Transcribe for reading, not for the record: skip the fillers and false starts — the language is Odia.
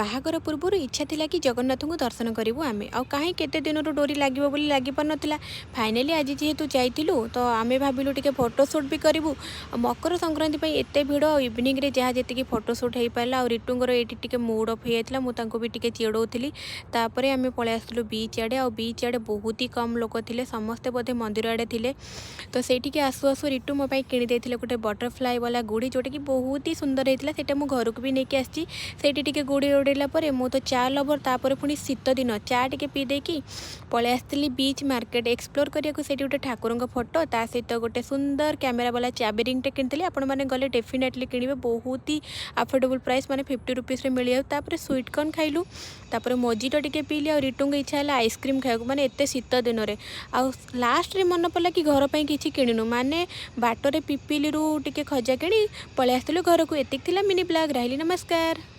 ବାହାଘର ପୂର୍ବରୁ ଇଚ୍ଛା ଥିଲା କି ଜଗନ୍ନାଥଙ୍କୁ ଦର୍ଶନ କରିବୁ ଆମେ। ଆଉ କାହିଁ କେତେ ଦିନରୁ ଡୋରି ଲାଗିବ ବୋଲି ଲାଗିପାରୁନଥିଲା। ଫାଇନାଲି ଆଜି ଯେହେତୁ ଯାଇଥିଲୁ, ତ ଆମେ ଭାବିଲୁ ଟିକେ ଫଟୋ ସୁଟ୍ ବି କରିବୁ। ଆଉ ମକର ସଂକ୍ରାନ୍ତି ପାଇଁ ଏତେ ଭିଡ଼, ଆଉ ଇଭିନିଂରେ ଯାହା ଯେତିକି ଫଟୋ ସୁଟ୍ ହେଇପାରିଲା। ଆଉ ରିଟୁଙ୍କର ଏଇଠି ଟିକେ ମୁଡ୍ ଅଫ୍ ହେଇଯାଇଥିଲା, ମୁଁ ତାଙ୍କୁ ବି ଟିକେ ଚିଡ଼ଉଥିଲି। ତାପରେ ଆମେ ପଳେଇ ଆସିଥିଲୁ ବିଚ୍ ଆଡ଼େ। ଆଉ ବିଚ୍ ଆଡ଼େ ବହୁତ ହି କମ୍ ଲୋକ ଥିଲେ, ସମସ୍ତେ ବୋଧେ ମନ୍ଦିର ଆଡ଼େ ଥିଲେ। ତ ସେଇଠିକି ଆସୁ ଆସୁ ରିଟୁ ମୋ ପାଇଁ କିଣିଦେଇଥିଲେ ଗୋଟେ ବଟରଫ୍ଲାଏ ବାଲା ଗୁଡ଼ି, ଯେଉଁଟାକି ବହୁତ ହି ସୁନ୍ଦର ହେଇଥିଲା। ସେଇଟା ମୁଁ ଘରକୁ ବି ନେଇକି ଆସିଛି। ସେଇଠି ଟିକେ ଗୁଡ଼ି ଉଡ଼େଇଲା ପରେ, ମୁଁ ତ ଚା ଲଭର୍, ତାପରେ ପୁଣି ଶୀତ ଦିନ, ଚା ଟିକେ ପିଇ ଦେଇକି ପଳେଇ ଆସିଥିଲି ବିଚ୍ ମାର୍କେଟ ଏକ୍ସପ୍ଲୋର କରିବାକୁ। ସେଇଠି ଗୋଟେ ଠାକୁରଙ୍କ ଫଟୋ, ତା ସହିତ ଗୋଟେ ସୁନ୍ଦର କ୍ୟାମେରା ବାଲା ଚାବି ରିଙ୍ଗଟେ କିଣିଥିଲି। ଆପଣମାନେ ଗଲେ ଡେଫିନେଟଲି କିଣିବେ, ବହୁତ ହି ଆଫୋର୍ଡେବଲ୍ ପ୍ରାଇସ୍, ମାନେ 50 ରୁପିସ୍ରେ ମିଳିଯାଉ। ତାପରେ ସୁଇଟ୍ କର୍ନ ଖାଇଲୁ, ତାପରେ ମୋଜିଟୋ ଟିକେ ପିଇଲି। ଆଉ ରିଟୁଙ୍କ ଇଚ୍ଛା ହେଲା ଆଇସ୍କ୍ରିମ୍ ଖାଇବାକୁ, ମାନେ ଏତେ ଶୀତ ଦିନରେ। ଆଉ ଲାଷ୍ଟରେ ମନେ ପଡ଼ିଲା କି ଘର ପାଇଁ କିଛି କିଣିନୁ, ମାନେ ବାଟରେ ପିପିଲିରୁ ଟିକେ ଖଜା କିଣି ପଳେଇ ଆସିଥିଲୁ ଘରକୁ। ଏତିକି ଥିଲା ମିନି ବ୍ଲଗ୍। ରହିଲି, ନମସ୍କାର।